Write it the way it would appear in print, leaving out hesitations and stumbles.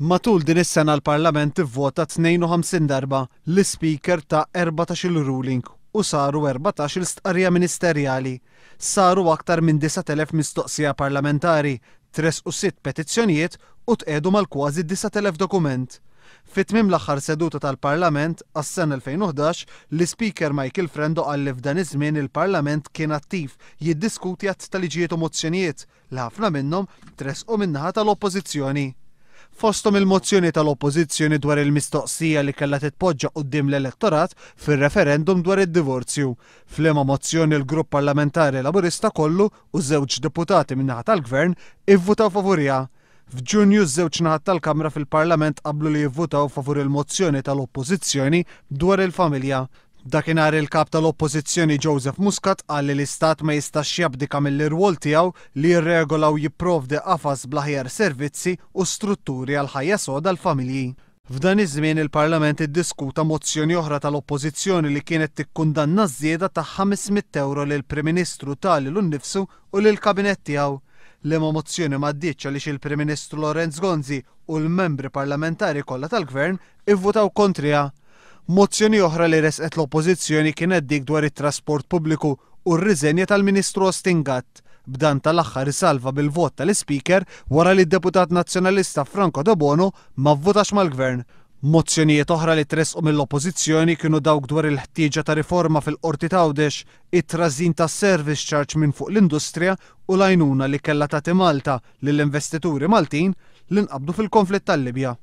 Matul din is-sena l-Parlament ivvota 52 darba, l-Ispeaker ta 14-il ruling u saru 14-il stqarrija ministerjali. Saru aktar minn 9,000 mistoqsija parlamentari, tressqu sitt petizzjonijiet u tqiegħdu mal-kważi 9,000 dokument. Fi tmiem l-aħħar seduta tal-Parlament għas-sena 2011, l-Ispeaker Michael Frendo qal li f'dan iż-żmien il-Parlament kien attiv jiddiskuti għadd ta' liġijiet u mozzjonijiet li ħafna minnhom tressqu min-naħa tal-Oppożizzjoni. Fosthom il-mozzjoni tal-Oppożizzjoni dwar il-mistoqsija li kellha titpoġġa quddiem l-elettorat fir-referendum dwar id-divorzju, f'liema mozzjoni l-Grupp Parlamentari Laburista kollu u żewġ deputati min-naħa tal-Gvern ivvutaw favuriha. F'Ġunju ż-żewġ naħat tal-Kamra fil-Parlament qablu li jivvutaw favur il-mozzjoni tal-Oppożizzjoni dwar il-familja. Dakinhar il-Kap tal-Oppożizzjoni Joseph Muscat qal li l-Istat ma jistax jabdika mill-irwol tiegħu li jirregola u jipprovdi qafas bl-aħjar servizzi u strutturi għal ħajja soda għall-familji. F'dan iż-żmien il-Parlament iddiskuta mozzjoni oħra tal-Oppożizzjoni li kienet tikkundanna ż-żieda ta' 500 ewro li l-Prim Ministru ta lilu nnifsu u lill-Kabinett tiegħu. Liema mozzjoni m'għaddietx għaliex il-Prim Ministru Lawrence Gonzi u l-membri parlamentari kollha tal-Gvern ivvutaw kontriha. Mozzjoni oħra li ressqet l-Oppożizzjoni kienet dik dwar it-trasport pubbliku u r-riżenja tal-Ministru Austin Gatt, b'dan tal-aħħar isalva bil-vot tal-Ispeaker wara li d-Deputat Nazzjonalista Franco Debono ma vvutax mal-Gvern. Mozzjonijiet oħra li tressqu mill-Oppożizzjoni kienu dawk dwar il-ħtieġa ta' riforma fil-Qorti t'Għawdex, it-trażżin tas-service charge minn fuq l-industrija u l-għajnuna li kellha tagħti Malta lill-investituri Maltin li nqabdu fil-konflitt tal-Libja.